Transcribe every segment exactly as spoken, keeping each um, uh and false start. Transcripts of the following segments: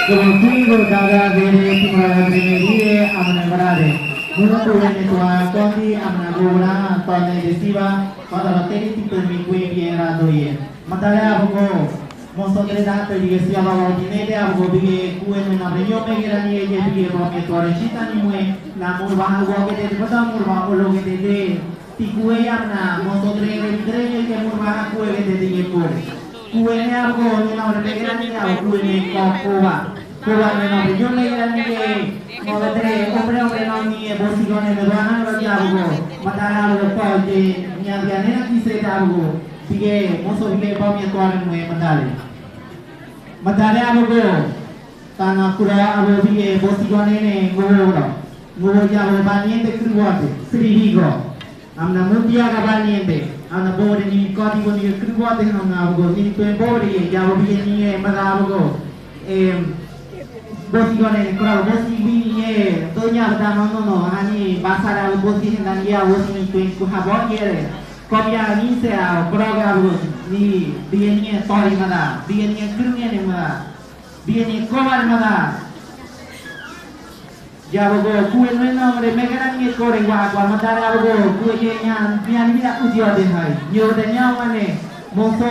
Kobotiri go daga dere timora dere dere amane marare. Muro kuwe ne tua kondi amana gobra tone desiva, kotoro teri tipe mi kuwe biera doye. Matare abugo, moso dere da to dige sia baba udine de abugo bige kuwe ne na brenyo me gerani ye bige bo me tore chita ni mue, na mur baha ugo ke de bata mur baha ulo ke de de. Ti kuwe amana, moso dere dere ye ke mur baha kuwe ke de de ye kuwe. Kuwe ne abugo, ne na ore pegera ne abugo, kuwe ne ko kowa. Kowa ne na abugo, ne na ni ke, moso dere, hombre, hombre, no ni e, bosi gone ne doana, no ya abugo. Matara abugo, ko de, ni abia ne na kise da abugo. Bige, moso bige, bau mi atuare mue, matare. Matare abugo. Tana kura abugo bige, bosi gone ne, ngowo. Ngowo ya abugo, baniente, kruwate, sri bigo. Amana mundia ga baniente, amana bore ni kodi boni kruwate hanga abugo, ni tuen bore ye, ya abugo bige ni e, mada abugo. Em, bosi gone, kura bosi bini e, tonya bada no no no, hani basara bosi henda ni ya bosi ni tuen ku habo ye re. Kopia ni se a, kura ga abugo, ni, bige ni e, tori mada, bige ni e, kruwate mada, bige ni e, kowa mada. Ya abugo, kuwe nue no, re megera ni kore wa, wa matara abugo, kuwe ye nya, nya ni bira kuji ade hai. Nyo de nya wane, moso,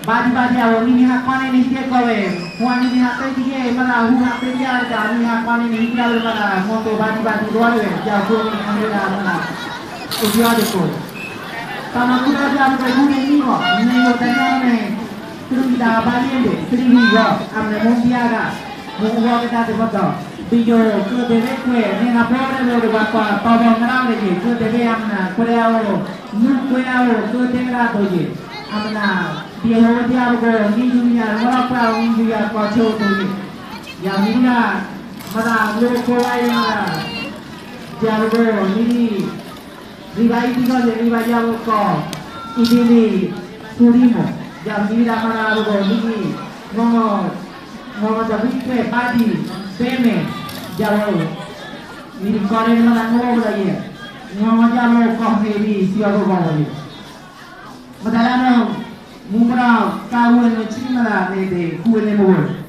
badi badi abugo, ni ni hakwane ni ke kowe, wa ni ni hakwe dige, mala hu hakwe dia, da ni hakwane ni kira mala, moso, badi badi doa de, ya kuwe ni kamera mala. Kuji ade kowe. Tama kura ya abugo, kuwe ni mo, ni yo de nya ne. Sri da baliente, sri bigo, amane mundia ga, mo uwa ke da de bata. Bigo, ke de de kue, ne na pobre lo de bata, todo grande ke, ke de de amana, kue ao, nu kue ao, ke de grado ye. Amana, bigo dia abugo, ni dunia, mora pa, ni dunia, pa cho to ye. Ya mira, mara, lo ko ai mara. Dia abugo, ni Riba iti ko, riba ya abugo ko, iti ni surimo, ya ni riba mara abugo, ni, ni, ngongo, ngongo da bikre, badi, beme, ya abugo, ni kore ni mara ngongo da ye, ngongo ya abugo ko, heri, si abugo ko, ye. Matara no, mumra, kawe no, chini mara, ne de, kuwe ne mo.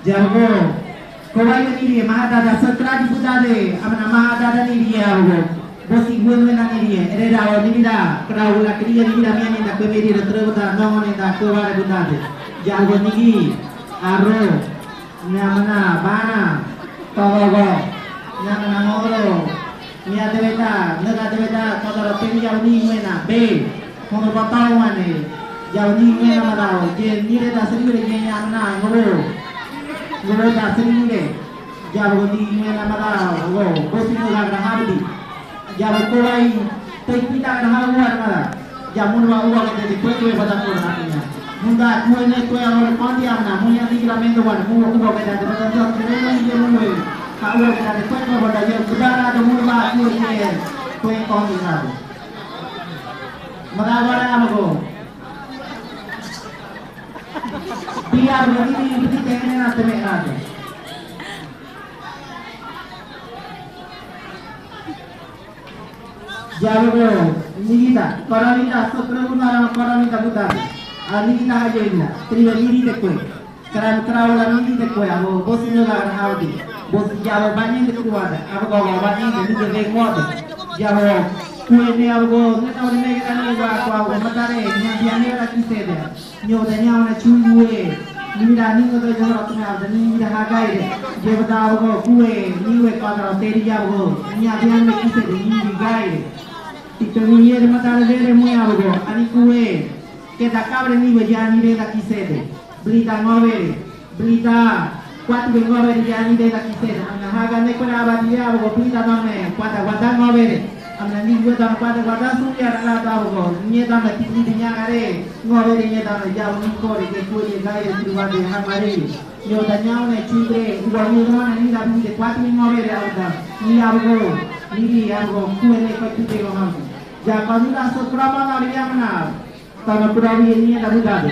Jago, kobay ni rie, mahadada, setra di budade, amana mahadada ni rie, ago. Bosi gue gue na ni rie, ere da, o ni da, kera ula kria ni da, mia ni da, kue meri da, tere da, nongo ni da, kobay budade. Jago ni gi, aro, ni amana, bana, togogo, ni amana ngoro, ni adebeta, ni adebeta, kotoro teri jago ni gue na, be. Kono batau mane, jago ni ngena madao, je nire da seri re je amana ngoro. Ngoro da seri re. Jago ni ngena madao, go, bosi no lagra habdi. Jago kobay, tei pita gra habu armada. Jago munu ma uwa kete de kue kue bada kora hatinya. Munda kue ne kue amor kondi amana, munya ni gra mendo wan, munu uwa kete de bada kora hatinya, munu uwa kete de kue kue bada kora hatinya, munu ma kue kue, kue kondi hatinya. Magagawa na amu ko. Biar begini, begini, tengene na teme na. Jago ko, nigita, koronita, sopro guna, koronita buta. Ah, nigita aja ina. Terima diri de kue. Kran kraw la nini de kue, ago bosi no la hawdi. Bosi jago bani de kue wada, ago bawa bani de nini de kue wada. Jago kue ne ago ne tau ne kani wa kwa wa matare, nya dia ne la kisede. Nyo da nya na chungue. Nini da nini da jago kame da nini da hagai de. Je bada ago kue, ni we kwa da teri jago. Nya dia ne kisede, nini gai de. Tito ni ye de matare de mue ago, ani kue. Ida kabre niwe ya nirenda kisede. Blita ngóbere. Blita kuati be ngóbere ya nirenda kisede. Amna haga ne kora abati ya abugo blita nome. Kuata kuata ngóbere. Amna ni kuata kuata kuata suya rara abugo. Nye dame tiki de nyagare. Ngóbere nye dame ya unikore ke kuye gaire tiruwa de hamare. Yo dañaune chudre. Uwa ni rona ni da binde kuati ngóbere auda. Ni abugo. Ni abugo. Kuene kuati de yo hamu. Ya kanuna sokrama na riyamna. Tana kurawi enia da budade.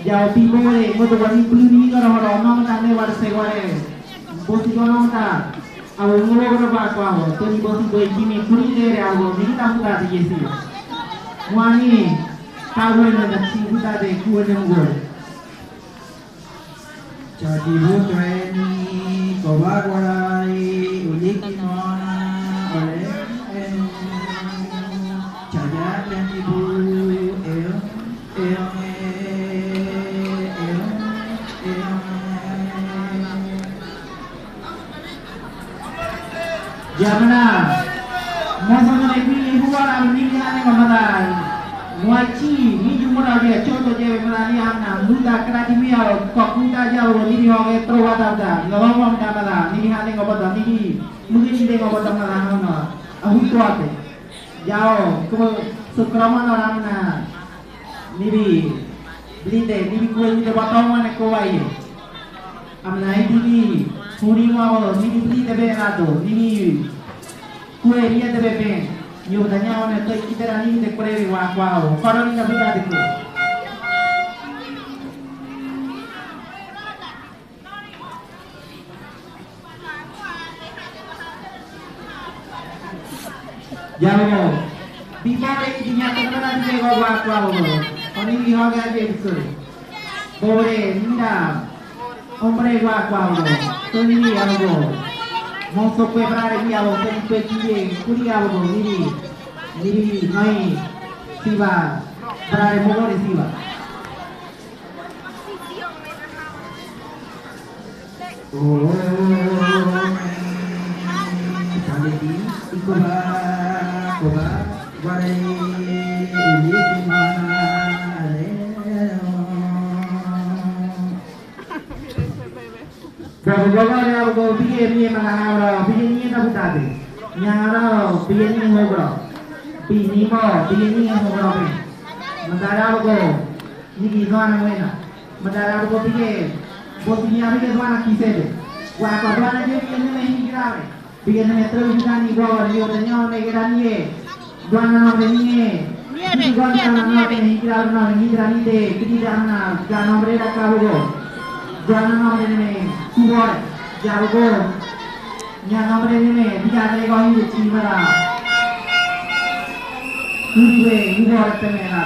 Ya o pibore, moto wani puluni ngara horo, nong tane war se ware. Bosi ko nong ta. Awo ngolo ko ba ko awo. Toni bosi ko ikimi kuri dere awo. Ni ta budade yesi. Wani. Kawo ne da si budade kuwe ne ngolo. Chadibu tueni, koba guarai, uliki mona, ole, eh. Chaya tueni bu, eh, eh, eh, eh. Yamana. Mozo no le kwi huwa na nili hane ngo mada. Mwachi, ni jumura dia choto je mada ni amna. Muda kara di mia, kokuta ja o nili hoge pro wata wata. Ngo mo mada mada. Nili hane ngo bata, nili. Mugini de ngo bata mada hana. Ahu tuate. Jao, ko sokrama no ramna. Nibi, blite, nibi kue nibi batong mane kowai. Amna iti ni, huri mao, nibi blite be rato, nibi kue ria te be pe. Yo daña one to ikitera ni te kore wa kwao. Koro ni na buta te kue. Yao, bibore iti nia tenana di go wa kwao. Oni mi hoga je bisu. Bore, nida. Hombre wa kwao. Toni yao. Monso kue brare yao, toni kue kiri, kuri yao, niri. Niri, nai. Siwa. Brare mogore siwa. Bobo, bobo, ne abugo, bige, mie, mala, abugo, bige, mie, tabu, tabe. Nya, abugo, bige, mie, hogro. Bi, ni, bo, bige, mie, hogro, be. Mandara, abugo, nigi, zona, wena. Mandara, abugo, bige. Bosi, nya, bige, zona, kisebe. Wa, kwa, zona, je, bige, nime, hingi, grave. Bige neme tru bidani gua wari yo tanyo ne gerani ye. Gua na no beni ye. Bige gua na no beni hikira no beni hikira ni de. Kidi da na ga no bre da ka bugo. Gua na no beni me. Kubor. Ja bugo. Nya no beni me. Bige ne go hi chi mara. Kuri be kubor te me na.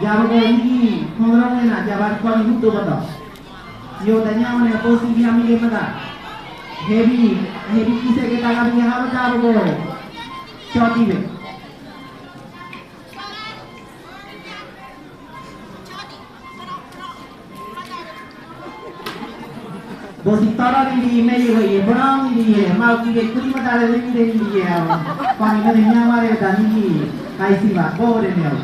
Jabago igi, hongrong ena, jabar kwani hutu bato. Yo, tanya one, posi bi ami ge mata. Hebi, hebi kise ke taga bi haro jabago. Choti be. Bosi toro ni di meri ho ye, borong ni di ye, mau ki de kuri mata de ni de ni di ye, au. Pani meri nyama re da ni di, kaisi ba, bo de ne, au.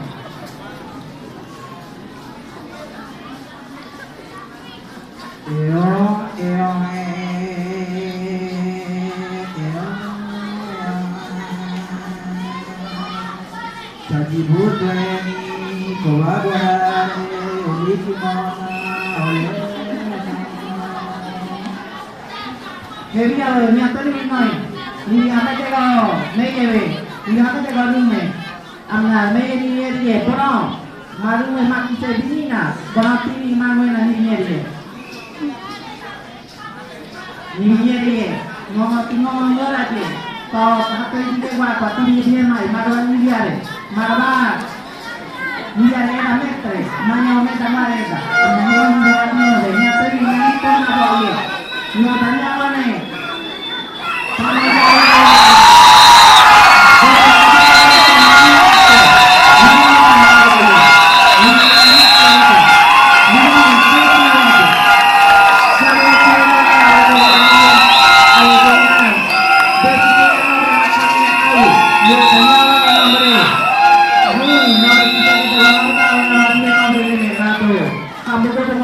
Eo, eo, e, eo, eo. Chaji butweni, kowa gwarani, uliki mama, ole. Hebi awe, mi atoni mi noi. Ni hame tego, me yewe. Ni hame tego rume. Amna, me ni yeri ye, bono. Marume makise binina. Bono tini marume na ni yeri ye. Ni yeri ye, ngoma ti ngoma yora ti. To, hake ni ke wa, pati ni ye mai, marwa ni yare. Marwa. Ni yare era metre, manya o metre mare era. Ni yare ni yare ni yare, ni yare ni yare ni yare. Ni yare ni yare ni yare.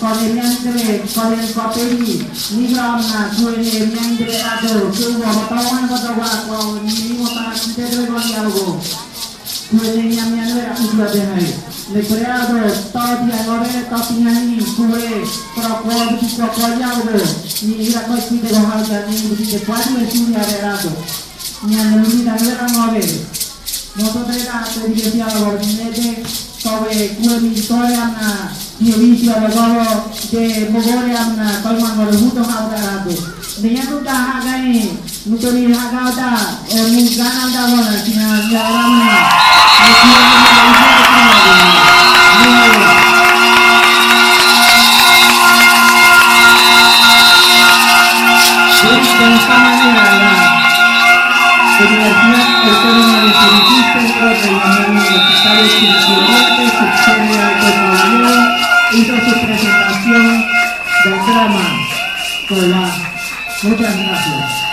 kole miandre, kole ni kopeli, ni bromna, kue ni miandre ado, kue wa botong wa botong wa, kue ni wa ta kite dre wa yago. Kue ni miandre aku dua de hai. Ni kue ado, to dia ngore, to tingani, kue, kro kue, budi kue kue yago. Ni ira kue kite wa haja, ni budi kue kue ni suri ade ado. Ni ane lumi da ngore ngore. Moto trena, te dije sia lo gobernador, kowe kue mi tore amna, die visi alo gobo, de mogore amna, kowe mangore huto hau da rato. Ndeña tu da hagai, nutori hagau da, o ni gana da bona, sina ni aramna. Universidad Autónoma de Chiriquí, Centro de Diagnóstico Universitario Chiriquí Oriente, subsede Alto Caballero, hizo su presentación del drama Cola. Muchas gracias.